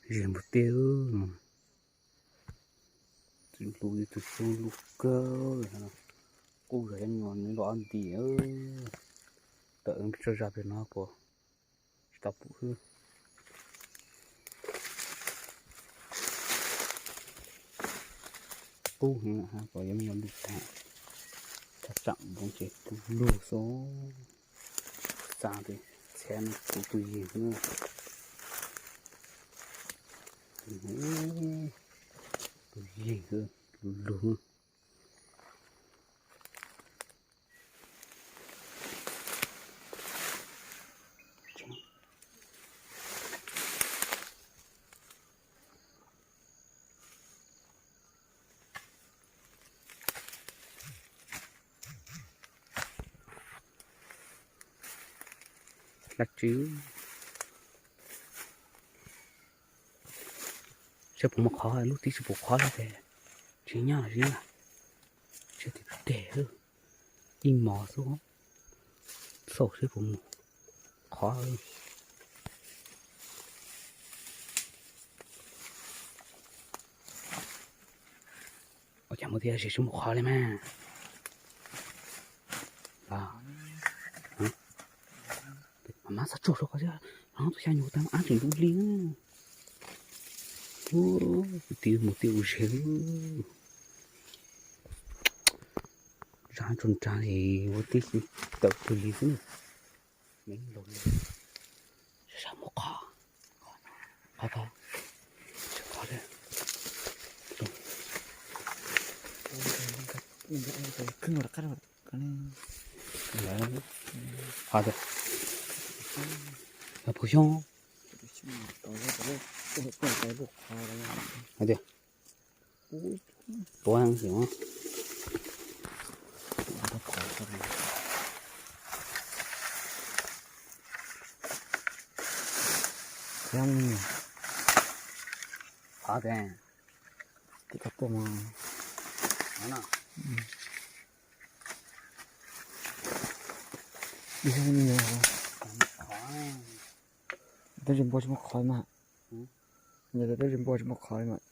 Zis npua tiag, txiv hluas tus xyoo lub kawg, qub zog ib nyuag nws los nti, tawm peb tso zaj pem no puas tsis tau pum xwb. Qub heev puas yuav me nyuam lug tag, thaj tsam npoo ces tus lug xwb, xav tias txhiab kuv tus yig xwb, tus yig xwb, tus lug. Dab tsi? Saib puas muaj qhov, lub tib tsis pum qhov li ces tsis nyob, tsis nyob, saib tiag tiag, ib mos xwb, xauj saib puas mus qhov. Ua cas muaj tej zaj siab muaj qhov li mas. Mab xav tsuag rau qhov thiab, tus xya nyuag tag ab tseem ntu li. Tus tib mus tiaj u zes, zaj tsuag nrag li ua tib tawm twg li xwb. Sab sab muaj qhov, qhov, qhov, qhov, qhov tiag, puas xyoo, qhov tiag, tuav xwb. Qhov tiag, kis tau tuaj mas, ib xyoo me nyuam, tab sis npua tsis muaj qhov mas, tab sis npua tsis muaj qhov li mas.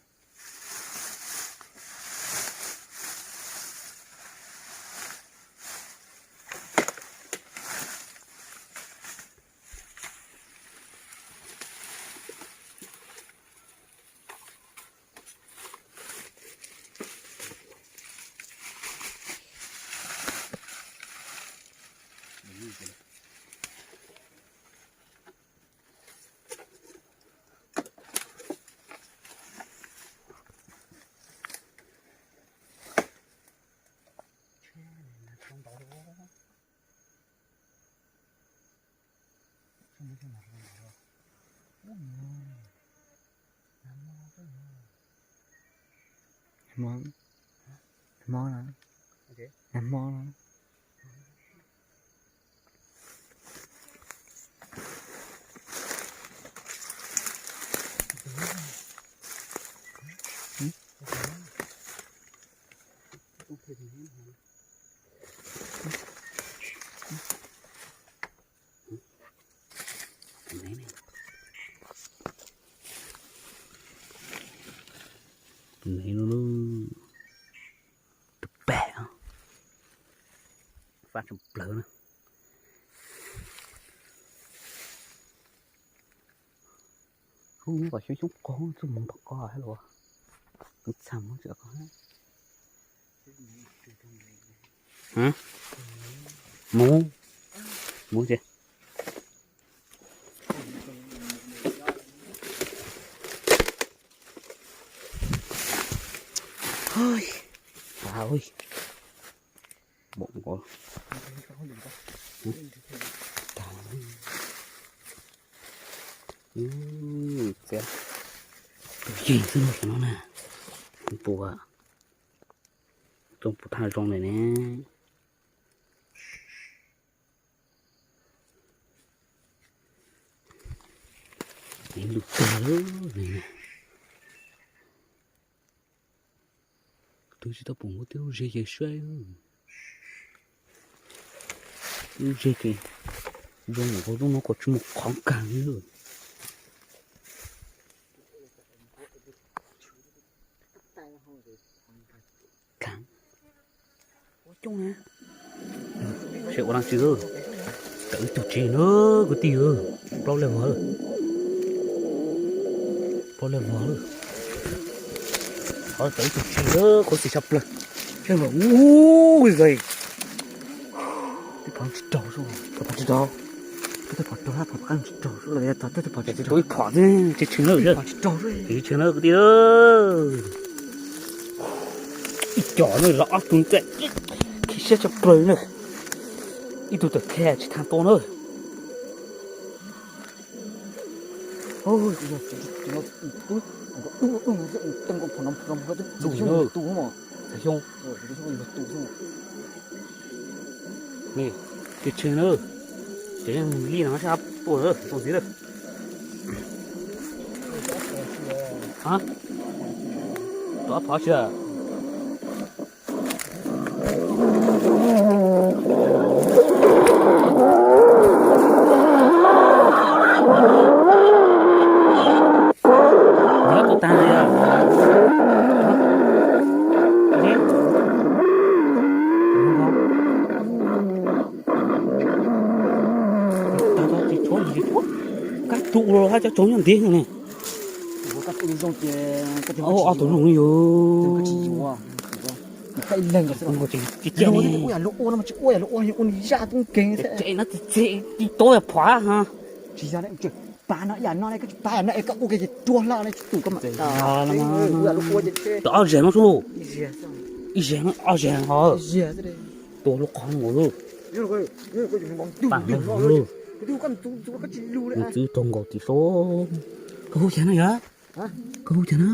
Hmo, hmo no, hmo no. Tus nev no, tus pem, fab tshaj plaws na. Ub, nyob kom xyoob xyoob qaug txuj moog tom ko hab los. Kuv txhaj muab tso ko. Mus, mus ces. Ua, npaum nkaus. Tag. Txiav tus yeeg xwb no, xyov no na. Tua tsoom puv thaj zoo lawm ne. Nws lug tag lawm ne. Twb tsis tau pum nkaus tej lub zes ces saib. Lub zes ces zoo nkaus lub no kom tsis mus qhov kag li. Tsis, tawm ib tug tshis na kwv tij, plaub leeg vog, plaub leeg vog. Qhov tawm ib tug tshis na, khuv xim tshaj plaws. Ub, zais, tsis raug, tsis raug, tsis raug, ib phom tsis tshee na, tsis tshee na kwv tij. Ib co no los ob tug ntxim khib siab tshaj plaws na. Ib tug tawm kiag tsis tau tua na. Xyoo, tsis tshee na, ces li no sab tua tau ntxiv lawm. Tua ob phom tsis. Nyob tus tag li. Tsis tshuav, tsis tshuav, kab tus los hab cov tsoov nyob ntev ne. Ob tug zoo yus. Txem no txem txem tsis tau phom ha. Tsis yog, pab no ib yam no ne, koj tsis pab yam no es koj ua ke ces rua hlo ne, tsis tus koj mam. Ob zeg no sub, ib zeg, ob zeg ho. Tua lub qhov nkaus lub. Pam lawm lub. Mus txwv raug nkaus tim sub. Koj hu cas no yog? Koj hu cas na?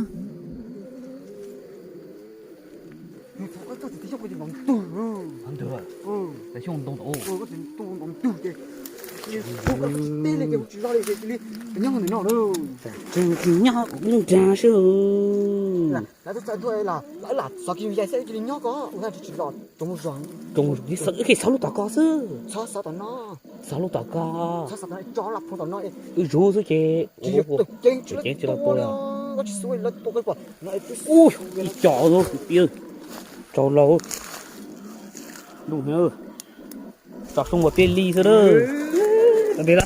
Nyob nraag sib. Wb xav lub tom ko xwb. Wb zuv xwb ces ceev tsis los tua. Ub, ib co, tsaug laug. Ntuj, tso soo ua peb li xwb na.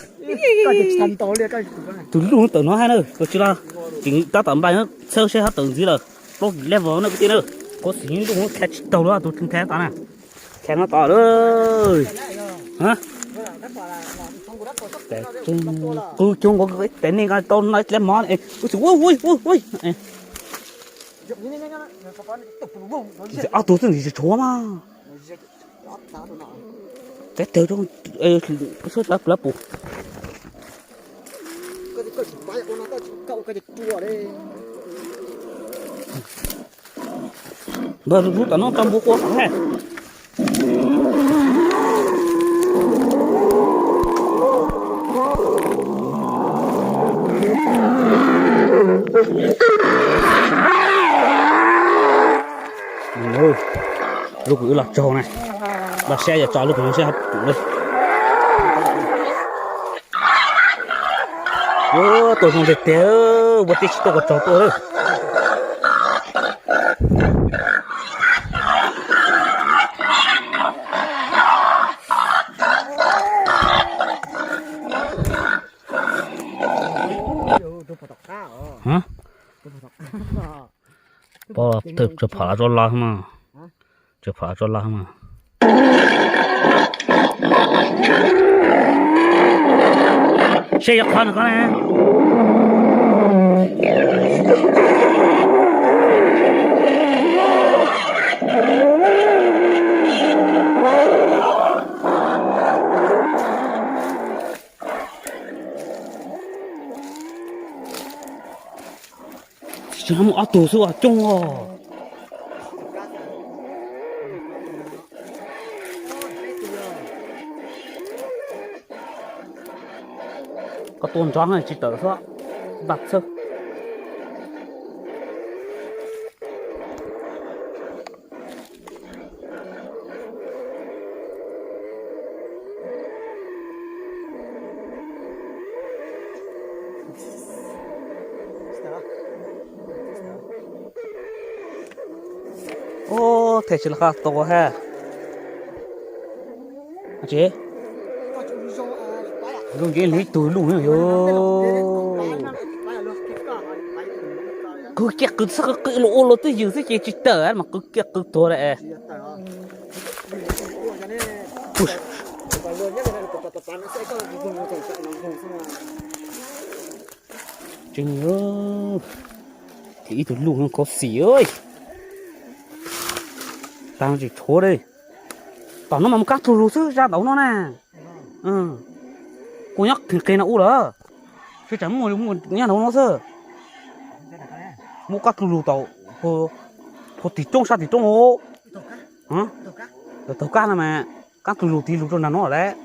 Tus luj tawm no hab na, koj tsis los, tseem tab tom npaj txhawb saib hab tawm ntxiv lawm. Plaub level na kwv tij na. Khuv xim ntuj, kha tsis taug lawm tus thab tom na. Kha no tom lawm. Qw cuag nkaus tes neeg tau no dlaab mov. Ub, ob tug xwb ntxiv tsis tshuav mas. Teb tawg rau sab plawv pum. Npawg, lub tom no tso npuv qua tom hab. Lub kws wb los tsaug na, los saib yog tso lub kws no saib hab pum na. Tuaj zoo tiag tiag, ua teb tsis tuaj ua tsaug tuaj lawm. Pab, tsuas phom los tso los mas. Tsuas phom los tso los mas. Seb yuav qhov no ko na. Tsis muaj ob tug xwb ua coob os. Koj tua nrov tsis tawm xwb, npaj txhawb. Ub, them tsis los qab tau hab. Tsev. Zoo nkev li ib tug luj no yog. Qw kiag qw xwb, qw qw los ua los twj ywm xwb ces tsis tawm mas qw kiag qw tuag lawm. Tseeb, ib tug luj no khuv xim. Tag tsis tshuav li. Tom no mas mus kab tlug lug xwb, zaj ntaud no na. Kuv nyob qhis qhis no ub lawm. Sib tsam muaj muaj nyob nraud no xwb. Muab kab tlug lug tau, puag tim roob sab tim roob. Taug kab no mas kab tlug lug tiv lug rau nram no lawm,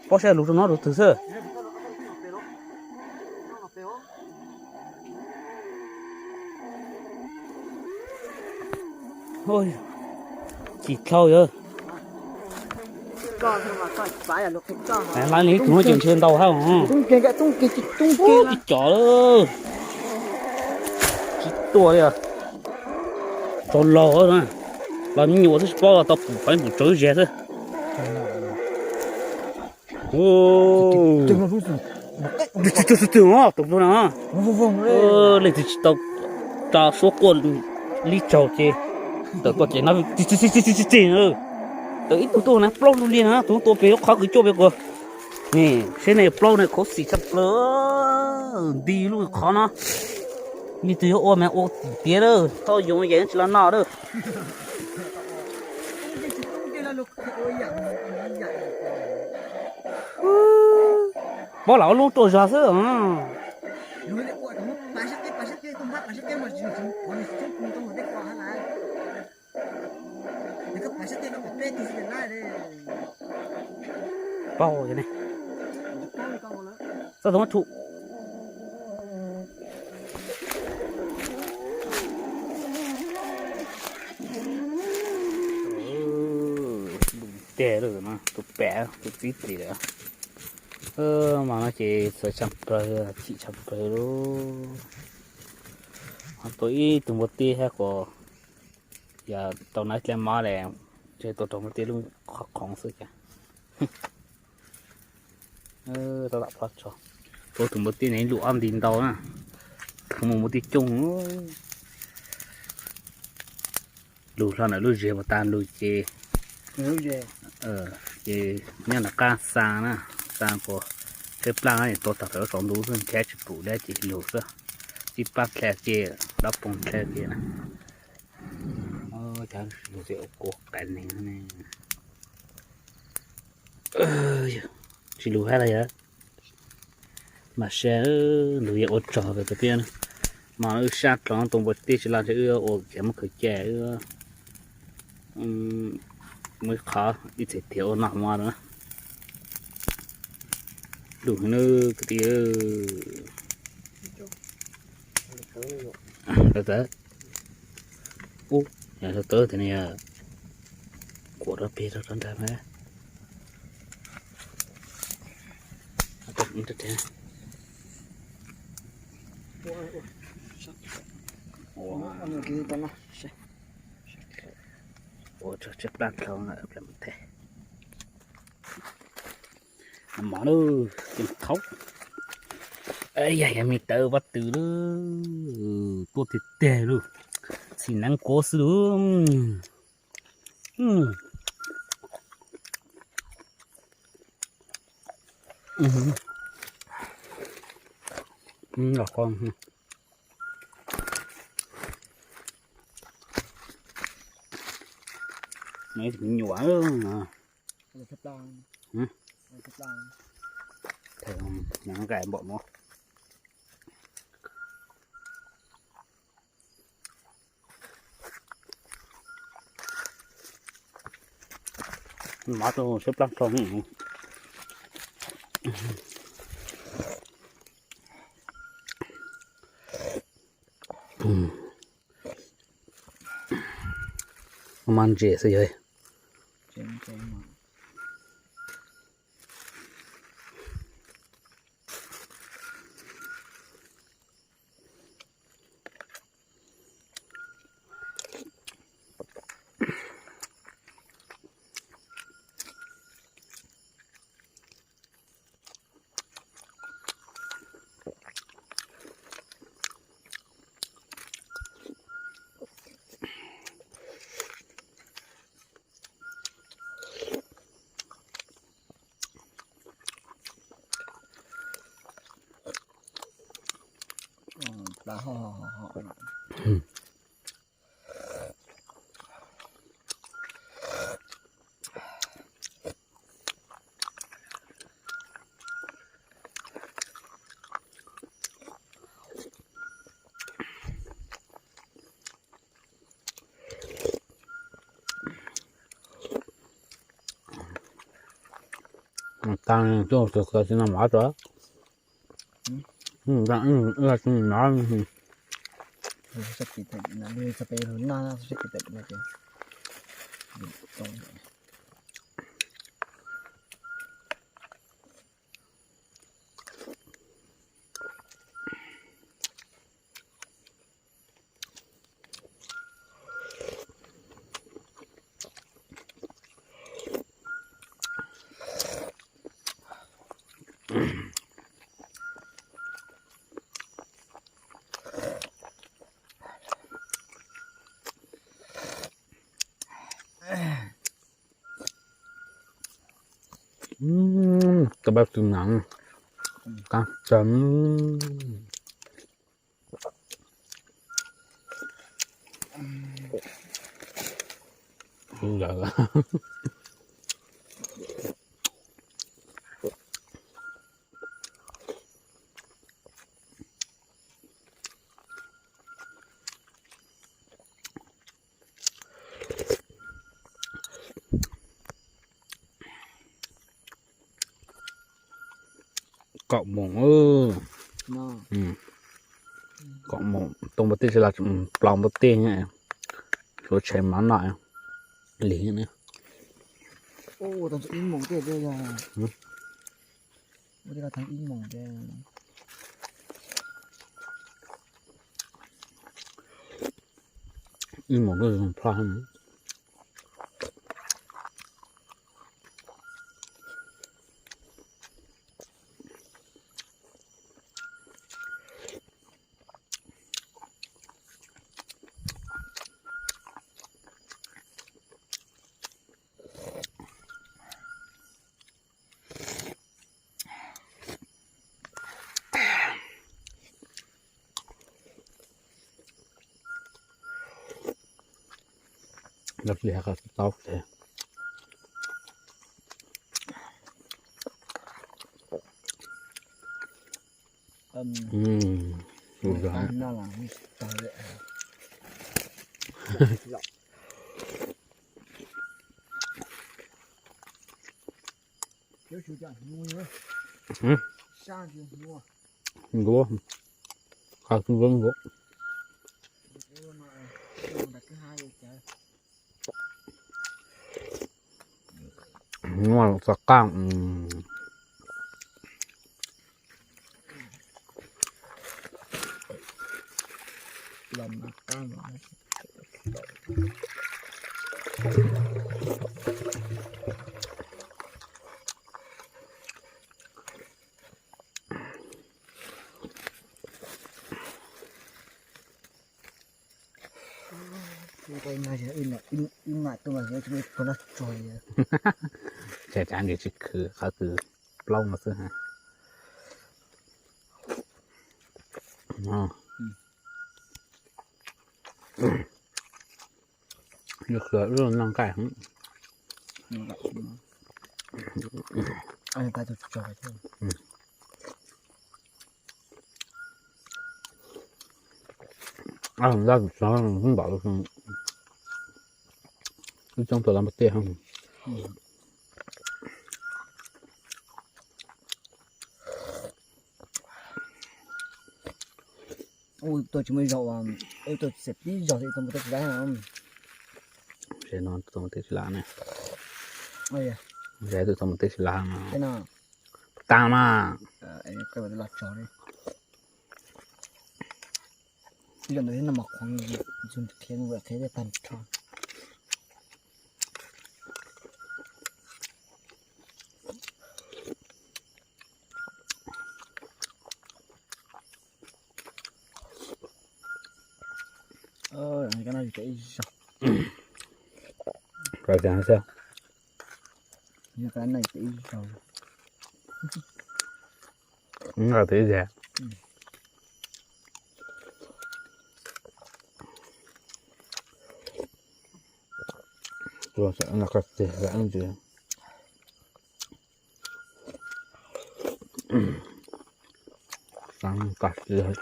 pob saib lug rau no rau twg xwb. Cim dlhau yog. Laiv li ib tug no ces ntshe ntau hab. Tib cov lawm. Tsis tuaj li. Tsov laug, los me nyuam xwb tsis paub, tau pum qhov pum tsawv zes xwb. Tus twg no, tus no, leej twg tsis tau tso suab quaj li tsaug ces tawm tuaj ces no, tawm ib tug tuaj na, plaub lug li na, tus tua pem lub qhov kws cuaj pem kuv. Seb nej plaub ne, khuv xim tshaj plaws, nti lub qhov no. Leej twg yuav ua mas ua tim tiav lawm, txhob yoov yees tsis los noj lawm. Pob lam ua lub tuaj zog xwb. Paub ne, txoj tau tshum. Lub teg lawm no, tus pem tus txib plis lawm. Mas no ces txawv tshaj plaws, chim tshaj plaws lauj. Ho tua ib tug npua tij thiab kuv, yog tau nab dlej mob lawm, ntshe tua raug npua tij lub qhov khoov xwb cas. Tab tom plhob tso, tua tus npua tij ne lub ob nti ntau na, mus npua tij coob. Lug hlo ntawm lub zes puas tas lug ces, ces nyob nram qab xa na, xa kuas tsheb plaj tua tag rau saum ntuj xwb, nrhiav tsis pum dab tsi lug xwb, tib plab dlhau ces dab poog dlhau ces na. Cov lug ces ua kua qev neeg ne. Tsis lug hab los yog mas sab lug yog ua tsog pem tiaj. Mas wb sab dlhau tus npua tij tsis laj ntshe wb ua khiav muab khaws cia, wb muab ib qho ib txhais tiag ua noj mov na. Lug na kwv tij. Tawv tawv. Ub, yog tawv tawv tias nws kuam rau peg rau rau nrag na. Ua tso tseb plab dlhau lawm plam mus the. Mov lawm, ceev thaub. Yog yog me tawv pob tw lawm, tuaj tiag tiag lawm, txhim neeb kuav xwb lawm. Los koj me nyuam. Nqa npaum no. Mov rau siab plab rau. Mas ntses xwb yog. Pla ho ho ho ho. Tag tuaj tus qhia tsis no mov tso. Kab pab tw nas, qab tag. Kaum moos, kaum moos tau npua teb tsis las, plaub npua teb, suav tshais mov noj lig. Ib moos lub zoo ploj. Lawv pliag qhov tau ces nkuav, qab nkuav nkuav. Muaj txog qab. Ib mam tuaj mas tsis muaj ib tug noj tshuaj li. Tsam tsam nws tsis khwv, qhov twg plaub no xwb ha. Yuav khwv ib lub noj nqaij. Ntau tus tso, ib coob tuaj lawv npua teb. Ua tuaj tsis muaj ib zaug, ua tuaj txiav tib zaug tsis tau npua teb tsis lav. Tsis tau npua teb tsis lav ne. Tsis tau npua teb tsis lav no. Tag mas. Ib zaug ntawd no mas qhuav ntxug khiav mus khiav tag nrho. Kab no yus tau ib zaug. Kab no yus tau ib zaug. Tau ib zaug. Tuag tam no qab tiag lam ntsis. Qab tiag.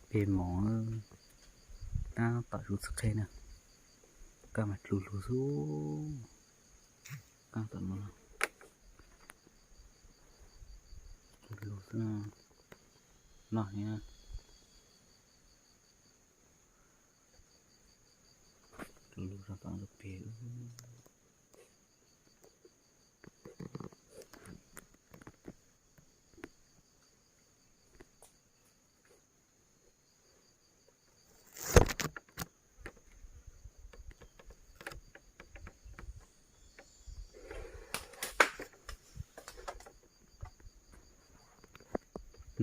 Peb mov tab tom zuv txiv qheb na. Kab mas dlug lug xwb. Kab tom no dlug lug xwb. Noj heev. Dlug lug rau tom ntug peg.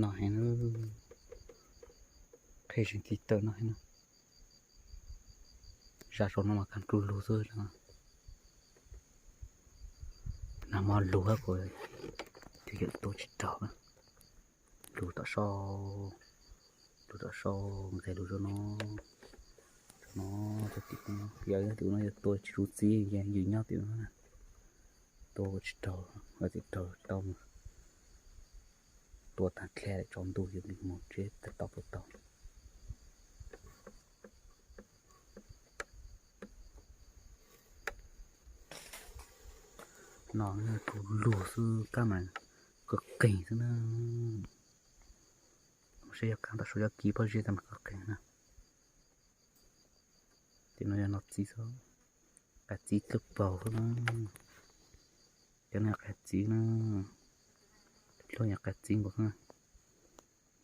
No heev, qheb zeeg tib tawm no heev na. Zaj saum no mas kab dlug lug xwb. Nag hmo lug kuv twb yawm tua tsis raug. Lug tom sau, lug tom sau, nqes lug rau no, rau no, rau tim no, yog tim no yog tua tsis zuv txiv, yog yus nyob tim no na. Tua tsis raug, ua tsis raug tau. Tua tag dlhe lawm tsaus ntuj yus mus tsev tsis tau puas tau. No dlug lug xwb, kab mas qeeg qeeg xwb na. Saib yog kab tom sau yog kiv pob zeb tab mas qeeg qeeg na. Tim no yog no txiv xwb, qab txiv dlawb paug xwb na. Cov no yog qab txiv na, luag yog qab txiv nkaus xwb na.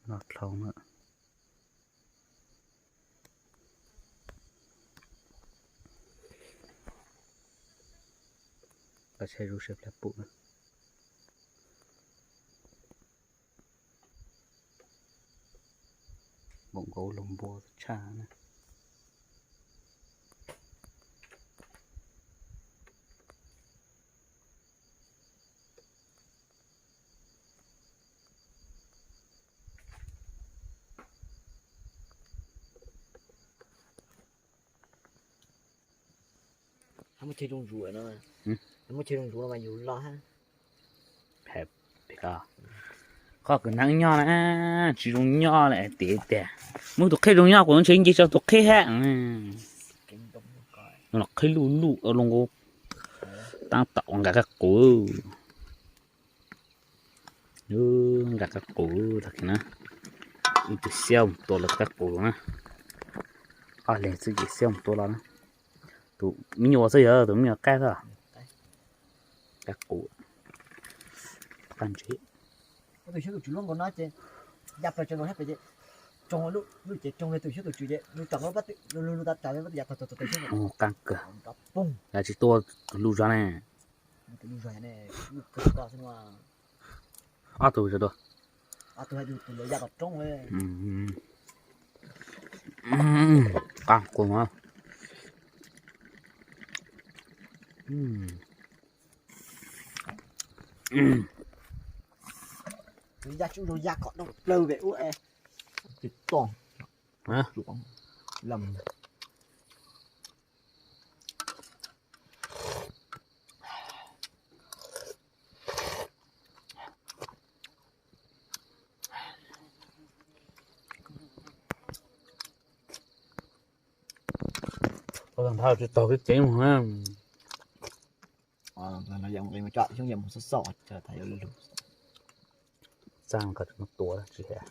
No dlhau na. Qab tsheb zuj sia plab pum na. Npaum nkaus lug npua tshaj na. Muab chaw zoo zus no, muab chaw zoo zus no mas yus loj hab. Qhov kws neeb nyob na, tsis zoo nyob lawm tiag tiag. Muab tus qheb zoo nyob kuv ntshe nce tso tus qheb hab. Los qheb luj luj loo nkaus. Tab tom nqa qab qus. Nqa qab qus tag kis na. Ib tug xiab mus tua lawv qab qus na. Ob leeg xwb ces xiab mus tua los na. Tus me nyuam xwb yog tus me nyuam qaib xwb. Qab qus. Qab ntse. Qab kawg. Yog tsis tua tus lus zog ne. Ob tug zog dua. Qab qus. Yaj tsuj zoo yaj kom doo plawg ve ub es. Tsis to. Tsis taug kev ceev mus na. Txaj kom tua tsis hais.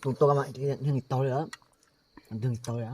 Tus tua mas nws taug li, nws taug li.